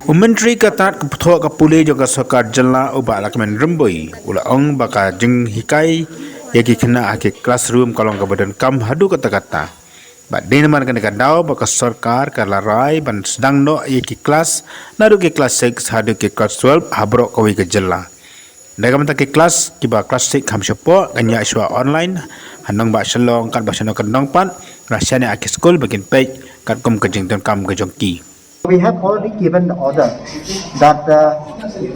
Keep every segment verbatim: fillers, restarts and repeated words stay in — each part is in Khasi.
U Myntri ka Tnad ka Pyrthei ka Pule jong ka Sorkar Jylla u Bah Lahkmen Rymbui u la ong ba ka jinghikai ïa ki khynnah ha ki classroom ka long kaba donkam haduh katta-katta. Bad dei namar kane ka daw ba ka sorkar ka la rai ban sdang noh ïa ki klas naduh ki klas six haduh ki klas twelve ha baroh kawei ka jylla. Da ka bynta ki klas kiba klas six kham shapoh kan ïa shuwa online ha nongbah Shillong katba shano kan nongpat, la shaniah ha ki skul ba kin peit katkum ka jingdonkam ka jong ki. We have already given the order that uh,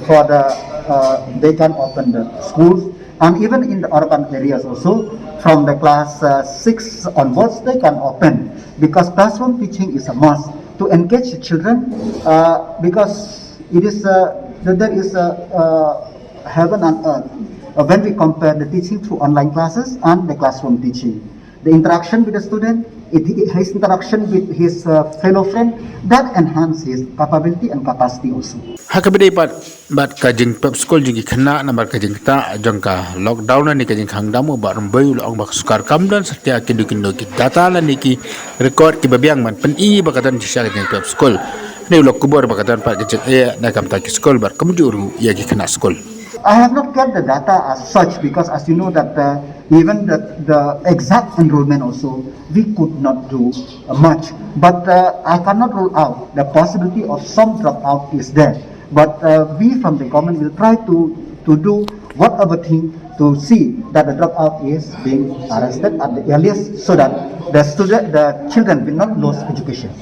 for the uh, they can open the schools, and even in the urban areas also, from the class uh, six onwards, they can open, because classroom teaching is a must to engage the children, uh, because it is uh, that there is a uh, heaven and earth uh, when we compare the teaching through online classes and the classroom teaching. The interaction with the student, it, his interaction with his uh, fellow friend, that enhance his capability and capacity also. Ha kaba ïadei bad, bad ka jingpep skul jong ki khynnah namar ka jingktah jong ka lockdown lane ka jingkhang dam, u Bah Rymbui u la ong ba ka sorkar kam don satia kino kino ki data lane ki record kiba biang ban pyni ba ka don shisha ka jingpep skul. Hynrei u la kubur ba ka don pat ka jingeh na ka bynta ki skul bad kumjuh ruh ïa ki khynnah skul. I have not kept the data as such because, as you know, that uh, even the, the exact enrollment also, we could not do uh, much. But uh, I cannot rule out the possibility of some dropout is there. But uh, we from the government will try to, to do whatever thing to see that the dropout is being arrested at the earliest, so that the student, the children will not lose education.